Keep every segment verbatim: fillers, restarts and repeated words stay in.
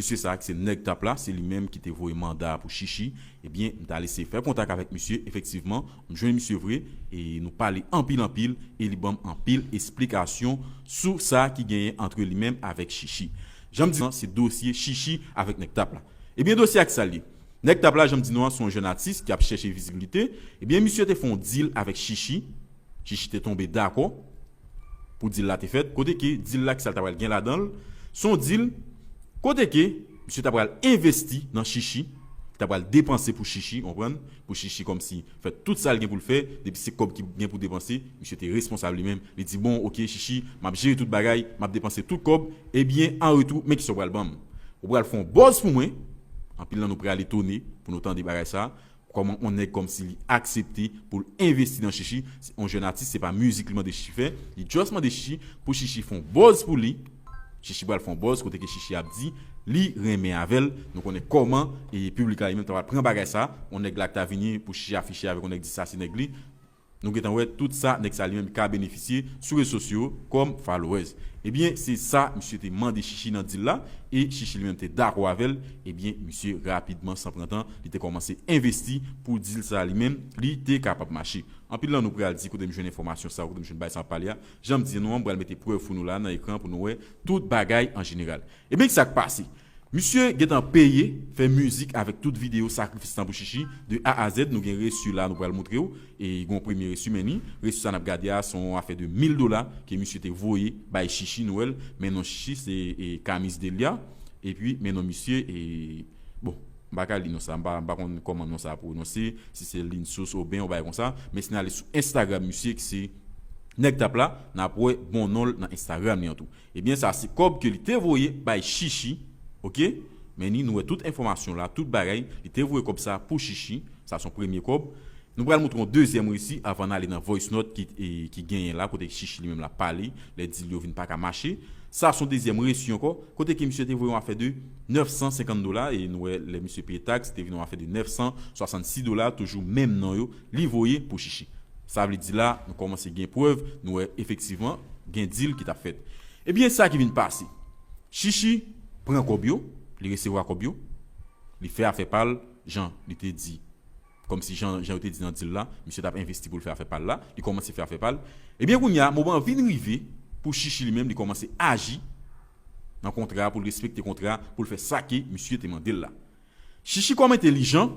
Misye sa a, ki se Nèg Tap la, se li menm ki te voye manda a pou Chichi. Ebyen, m t al eseye fè kontak avèk misye, efektivman, m jwenn misye vre, e nou pale anpil, anpil, e li ban m anpil esplikasyon sou sa ki genyen ant li menm avèk Chichi. Jan m di, se dosye Chichi avèk Nèg Tap la. Ebyen, dosye a ki sa l ye? Nèg Tap la, jan m di nou an, se yon jèn atis ki ap chèche vizibilite. Ebyen, misye te fè yon deal avèk Chichi. Chichi te tonbe dakò pou deal la te fèt. Kote ke deal la, ki sa l ta pral gen ladan l? Se yon deal kote ke misye ta pral envesti nan Chichi, li ta pral depanse pou Chichi, w konprann? Pou Chichi kòmsi fè tout sa l gen pou l fè, depi se kòb ki gen pou depanse, misye te responsab li menm. Li di, "Bon, oke, Chichi, m ap jere tout bagay, m ap depanse tout kòb, ebyen, an retou, men kisa w pral ban m? Ou pral fè yon buzz pou mwen." Anpil nan nou pral etone pou nou tande bagay sa. Kòman yon nèg kòmsi li aksepte pou l envesti nan Chichi? Se yon jèn atis, se pa mizik li mande Chichi fè. Li just mande Chichi pou Chichi fè yon buzz pou li. Chichi pral fè yon buzz, kote ke Chichi ap di li renmen avè l. Nou konnen kòman e piblik la li menm ta pral pran bagay sa. Yon nèg la ki ta vini pou Chichi afiche avèk yon nèg, di sa se nèg li. Nou gentan wè tout sa nèg sa li menm ka benefisye sou rezo sosyo kòm followers. Ebyen, se sa misye te mande Chichi nan deal la, e Chichi li menm te dakò avè l. Ebyen, misye rapidman, san pran tan, li te kòmanse envesti pou deal sa li menm, li te kapab mache. Anpil nan nou pral di, "Kote m jwenn enfòmasyon sa, kote m jwenn bagay sa w ap pale a?" Jan m di nou an, m pral mete prèv pou nou la nan ekran pou nou wè tout bagay an jeneral. Ebyen, ki sa k pase? Misye gentan peye, fè mizik avèk tout videyo, sakrifis lan pou Chichi, de A a Z. Nou gen resi la, nou pral montre w. E gen yon premye resi, men ni resi sa n ap gade a, se yon afè de mil dola ke misye te voye bay Chichi, nou wè l. Men non Chichi, se, e, Camis Delia. Epi, men non misye, e, bon, m pa ka li non sa, m pa, m pa konn kòman non sa pwononse, si se Linsus Aubin, yon bagay konsa. Men si n ale sou Instagram misye, ki se Nèg Tap la, n ap wè bon non l nan Instagram li an tou. Ebyen, sa se kòb ke li te voye bay Chichi, oke? Men ni, nou wè tout enfòmasyon la, tout bagay, li te voye kòb sa pou Chichi, sa se yon premye kòb. Nou pral montre yon dezyèm resi avan n ale nan voice note ki, e, ki genyen la, kote Chichi li menm l ap pale, lè deal yo vin pa ka mache. Sa se yon dezyèm resi ankò, kote ke misye te voye yon afè de nèf san senkant dola, e nou wè lè misye peye taks, te vin yon afè de nèf san swasannsis dola, toujou menm non yo, li voye pou Chichi. Sa vle di la, nou kòmanse gen prèv, nou wè efektivman, gen deal ki t ap fèt. Ebyen, sa ki vin pase. Chichi pran kòb yo, li resevwa kòb yo, li fè afè pa l, jan li te di, kòmsi jan, jan yo te di nan deal la, misye t ap envesti pou l fè afè pa l la, li kòmanse fè afè pa l. Ebyen, kounye a, moman an vin rive pou Chichi li menm, li kòmanse aji nan kontra a, pou l respekte kontra a, pou l fè sa ke misye te mande l la. Chichi kòm entèlijan,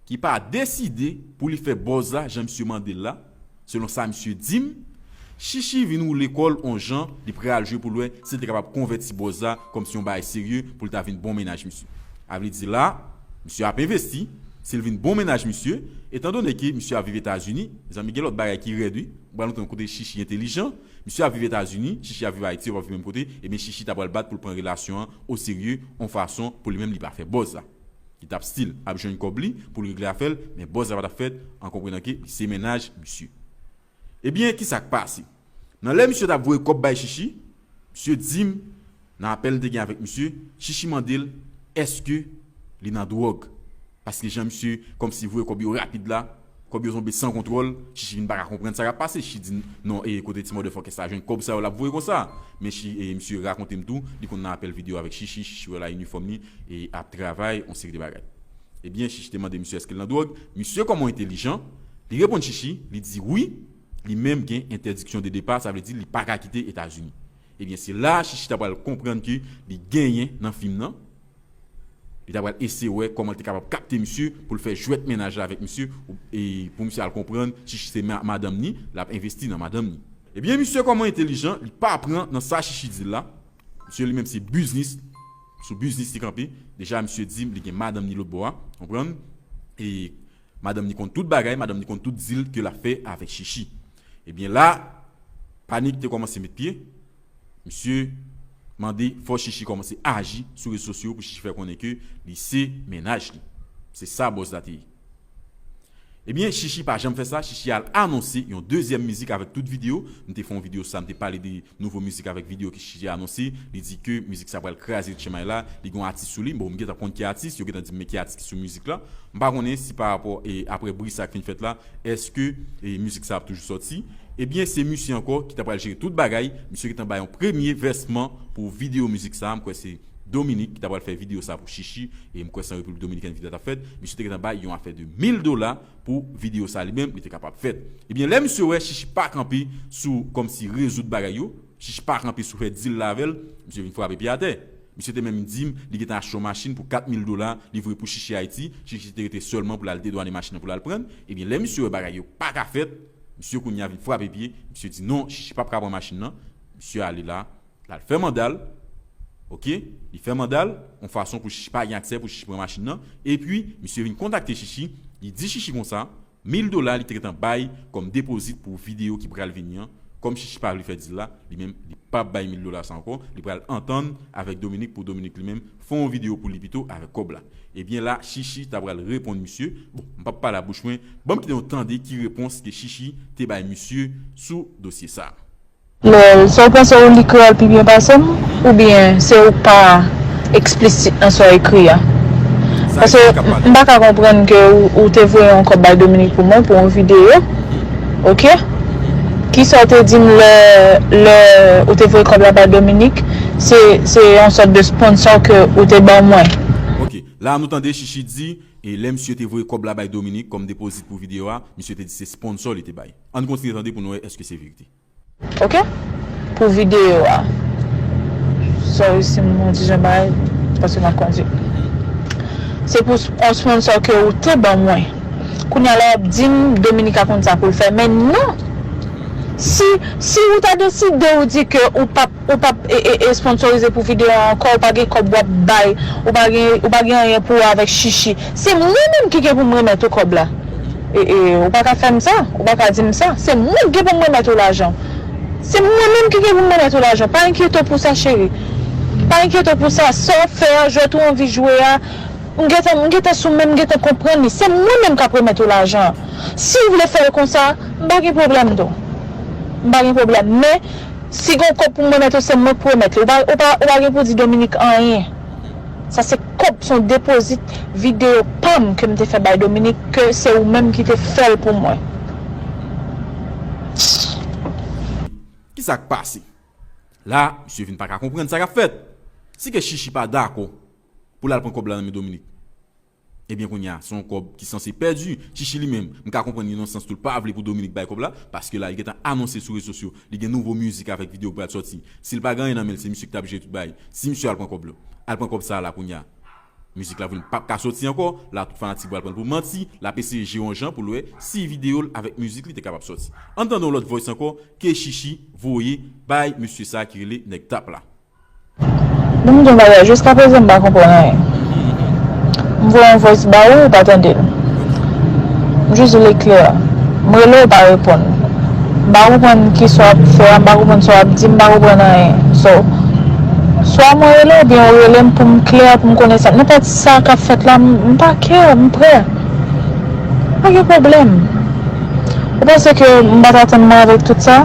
ki pa deside pou li fè buzz la jan misye mande l la, selon sa misye di m, Chichi vin woule kò l on jan, li prè al jwe pou l wè si l te kapab konvèti buzz la kòmsi yon bagay serye pou l ta vin bon mennaj misye. A vle di la, misye ap envesti, si l vin bon mennaj misye, etandone ke misye ap viv Etazini, mezanmi, gen lòt bagay ki rèd wi. M pral montre nou kote Chichi entèlijan, misye ap viv Etazini, Chichi ap viv Ayiti, yo p ap viv menm kote, ebyen Chichi ta pral bat pou l pran relasyon an oserye, yon fason pou li menm li pa fè buzz la. Li t ap still ap jwenn kòb li pou l regle afè l, men buzz la pa t ap fèt, an konprenan ke li se mennaj misye. Ebyen, ki sa k pase? Nan lè misye t ap voye kòb bay Chichi, misye di m, nan apèl m te gen avèk misye, Chichi mande l èske li nan dwòg. Paske jan misye kòmsi voye kòb yo rapid la, kòb yo tonbe san kontwòl, Chichi vin pa ka konprann sa k ap pase. Chichi di, "Non, e kote ti motherfucker sa jwenn kòb sa yo l ap voye konsa?" Men Chi-, e, misye rakonte m tou, li konn nan apèl videyo avèk Chichi, Chichi wè l ak inifòm li, e ap travay, yon seri de bagay. Ebyen, Chichi te mande misye èske l nan dwòg. Misye, kòman entèlijan, li reponn Chichi, li di wi, li menm gen entèdiksyon de depa, sa vle di li pa ka kite Etazini. Ebyen, se la Chichi ta pral konprann ke li genyen nan fim nan. Li ta pral eseye wè kòman l te kapab kapte misye pou l fè jwèt mennaj la avèk misye, ou, e pou misye al konprann Chichi se ma-, madanm ni, l ap envesti nan madanm ni. Ebyen, misye kòman entèlijan, li pa pran nan sa Chichi di l la. Misye li menm se biznis, sou biznis li kanpe. Deja, misye di m li gen madanm ni lòt bò a, konprann? E madanm ni konn tout bagay, madanm ni konn tout deal ke l ap fè avèk Chichi. Ebyen la, panik te kòmanse met pye. Misye mande fò Chichi kòmanse aji sou rezo sosyo pou Chichi fè konnen ke li se mennaj li. Se sa buzz la te ye. Ebyen, Chichi pa janm fè sa, Chichi al anonse yon dezyèm mizik avèk tout videyo. M te fè yon videyo sa, m te pale de nouvo mizik avèk videyo ke Chichi anonse. Li di ke mizik sa pral kraze tchenmay la, li gen yon atis sou li. Bon, m gentan konn ki atis, yo gentan di m men ki atis ki sou mizik la. M pa konnen si pa rapò, e, aprè bri sa k fin fèt la, èske, e, mizik sa ap toujou sòti? Ebyen, se misye ankò ki ta pral jere tout bagay. Misye gentan bay yon premye vèsman pou videyo mizik sa, m kwè se Dominique ki ta pral fè videyo sa pou Chichi, e m kwè se an Repiblik Dominikèn videyo a t ap fèt, misye te gentan bay yon afè de mil dola pou videyo sa li menm, li te kapab fèt. Ebyen, lè misye wè Chichi pa kanpe sou kòmsi rezoud bagay yo, Chichi pa kanpe sou fè deal la avè l, misye vin frape pye atè. Misye te menm di m li gentan achte yon machin pou kat mil dola, livre pou Chichi Ayiti, Chichi te rete sèlman pou l al dedwane machin nan pou l al pran l. Ebyen, lè misye wè bagay yo pa ka fèt, misye kounye a vin frape pye, misye di non, Chichi p ap ka pran machin nan, misye ale la, l al fè manda l, oke, li fè manda l, yon fason pou Chichi pa gen aksè pou Chichi pran machin nan, epi misye vin kontakte Chichi, li di Chichi konsa, mil dola li te gentan bay kòm depozit pou videyo ki pral vini an, kòm Chichi pa vle fè deal la, li menm, li p ap bay mil dola sa ankò, li pral antann avèk Dominique pou Dominique li menm fè yon videyo pou li pito avèk kòb la. Ebyen la, Chichi ta pral reponn misye, bon, m p ap pale a bouch mwen, ban m kite nou tande ki repons ke Chichi te bay misye sou dosye sa. Lè, sa w panse ou li kreyòl pi byen pase m? Oubyen se ou k pa eksplisit nan sa w ekri a? Paske m pa ka konprann ke ou, ou te voye yon kòb bay Dominique pou mwen pou yon videyo. Oke? Kisa w te di m lè, lè ou te voye kòb la bay Dominique? Se, se yon sòt de sponsor ke ou te ban mwen. Oke. La nou tande Chichi di, e lè misye te voye kòb la bay Dominique kòm depozit pou videyo a, misye te di se sponsor li te bay. Ann kontinye tande pou nou wè èske se verite. Oke? Pou videyo a. Sorry si m yon ti jan bagay, paske m ap kondwi. Se pou s-, yon sponsor ke ou te ban mwen. Kounye a la w ap di m Dominique a konn sa pou l fè. Men non! Si, si ou ta deside ou di ke ou p ap, ou p ap, e, e, e sponsorize pou videyo a ankò, ou pa gen kòb w ap bay, ou pa gen, ou pa gen anyen pou w avèk Chichi, se mwen menm ki gen pou m remèt ou kòb la. E, e, ou pa ka fè m sa, ou pa ka di m sa. Se mwen ki gen pou m remèt ou lajan. Se mwen menm ki gen pou m remèt ou lajan. Pa enkyete w pou sa, cheri. Pa enkyete w pou sa. Sa w ap fè a, jwèt ou anvi jwe a, m gentan, m gentan sou men, m gentan konprann li. Se mwen menm k ap remèt ou lajan an. Si w vle fè l konsa, m pa gen pwoblèm tou. M pa gen pwoblèm. Men, si gen yon kòb pou m remèt ou, se mwen k pou remèt li. Ou pa, ou pa, ou pa gen pou di Dominique anyen. Sa se kòb, se yon depozit videyo pa m ke m te fè bay Dominique, ke se ou menm ki te fè l pou mwen. Kisa k pase? La, misye vin pa ka konprann sa k ap fèt. Si ke Chichi pa dakò pou l al pran kòb la nan men Dominique, ebyen kounye a, se yon kòb ki sanse pèdi. Chichi li menm, m ka konprann gen yon sans tou l pa vle pou Dominique bay kòb la, paske la, li gentan anonse sou rezo sosyo, li gen nouvo mizik avèk videyo k pral sòti. Si l pa gen anyen nan men l, se misye ki t ap jere tout bagay. Si misye al pran kòb la, al pran kòb sa a la kounye a, mizik la vin p ap ka sòti ankò, la tout fanatik pral pran l pou manti, l ap eseye jere yon jan pou l wè si videyo l avèk mizik li te kapab sòti. Ann tande yon lòt voice ankò ke Chichi voye bay mesye sa ki rele Nèg Tap la. Bon, m di yon bagay, jiskaprezan m pa konprann anyen. M voye yon voice ba ou, ou pa tande l. M jis di l eklè. M rele w, ou pa reponn. M pa konprann kisa w ap fè a, m pa konprann sa w ap di, m pa konprann anyen. So, swa mwen rele w, oubyen ou rele m pou m klè, pou m konnen sa. Nenpòt sa k ap fèt la, m, m pa care, m prè. Pa gen pwoblèm. Ou panse ke m pa t atann mwen avèk tout sa?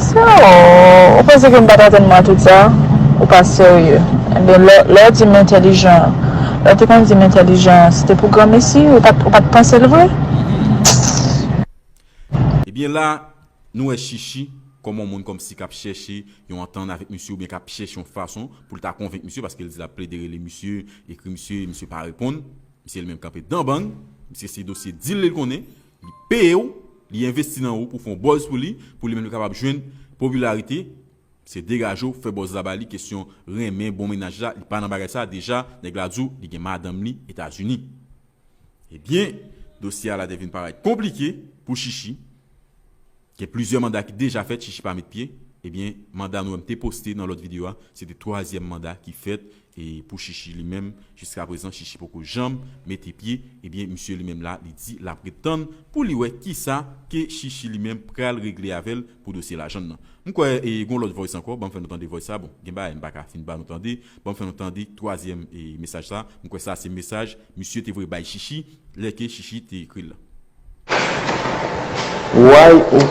So, ou panse ke m pa t atann mwen tout sa? Ou pa serye. Ebyen, lè, lè w di m entèlijan, lè w te konn di m entèlijan, se te pou granmesi, ou pa t, ou pa t panse l vre? Ebyen la, nou wè Chichi kòm yon moun kòmsi k ap chèche yon antann avèk misye oubyen k ap chèche yon fason pou l ta konvenk misye, paske l di l ap plede rele misye, ekri misye, misye pa reponn. Misye li menm kanpe dan bang, misye se dosye deal li l konnen, li peye w, li envesti nan ou pou fè yon buzz pou li, pou li menm li kapab jwenn popilarite. Se degaje w, fè buzz la ba li, kesyon renmen bon mennaj la, li pa nan bagay sa, deja, nèg la di w, li gen madanm li Etazini. Ebyen, dosye a la te vin parèt konplike pou Chichi. Gen plizyè manda ki deja fèt, Chichi pa met pye. Ebyen, manda nou wè m te poste nan lòt videyo a, se te twazyèm manda ki fèt, e pou Chichi li menm, jiskaprezan, Chichi poko janm mete pye. Ebyen, misye li menm la, li di l ap ret tann pou li wè kisa ke Chichi li menm pral regle avè l pou dosye lajan nan. M kwè, e, gon lòt voice ankò, ban m fè nou tande voice sa. Bon, gen bagay, m pa ka fin ba nou tande. Ban m fè nou tande twazyèm, e, mesaj sa. M kwè sa se mesaj misye te voye bay Chichi, lè ke Chichi te ekri l la. Why ou,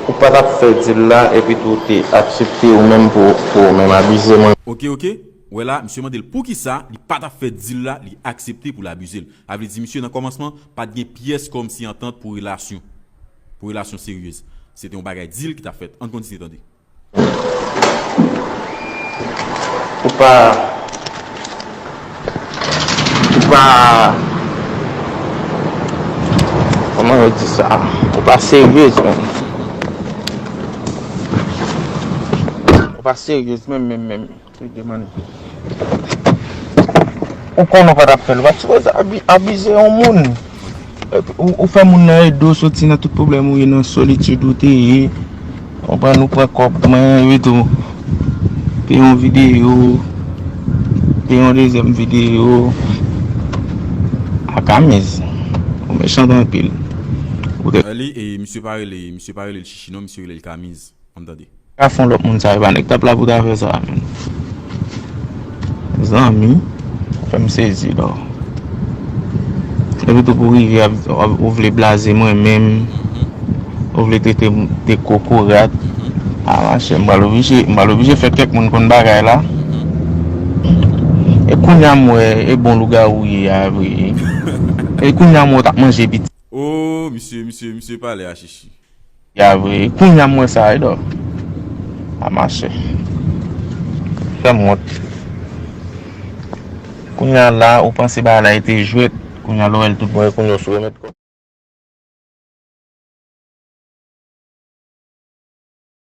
ou pa t ap fè deal la epi tou ou te aksepte ou menm pou, pou ou menm abize mwen? Oke, oke. Wè la, misye mande l poukisa li pa t ap fè deal la, li aksepte pou l abize l. Sa vle di, misye, nan kòmansman, pa t gen pyès kòmsi antant pou relasyon. Pou relasyon seryez. Se te yon bagay deal ki t ap fèt. Ann kontinye tande. Ou pa, ou pa, kòman yo di sa? Ou pa seryez menm. Ou pa seryez menm, menm, menm. Ou konnen w pa t ap fè l, ou pa t sipoze abi-, abize yon moun. Epi ou, ou fè moun nan ede w soti nan tout pwoblèm ou ye, nan solitid ou te ye. Konprann, ou pran kòb mwen, epi tou, te yon videyo, te yon dezyèm videyo. A Kamiz, ou mechan anpil. Ou te Li, e, misye pa rele, misye pa rele l Chichi non, misye rele l Kamiz. Ann tande. Ka fè yon lòt moun sa, e pa nèg t ap la pou ta fè sa, menm. Zanmi, fè m sezi, non. Epi tou pou rive, ap, ap, ou vle blaze mwen menm, ou vle trete m de kokorat. A, machè, m pral oblije, m pral oblije fè kèk moun konn bagay la. E kounye a m wè, e bon lougawou ye a vre. E kounye a m wè w t ap manje piti. Oh, misye, misye, misye pale a Chichi. Ya vre. Kounye a m wè sa, wi, dò. A machè. Fè m wont. Kounye a la, ou panse bagay la e te jwèt. Kounye a, lè w wè l tout bon, e kounye a w sou remèt kò.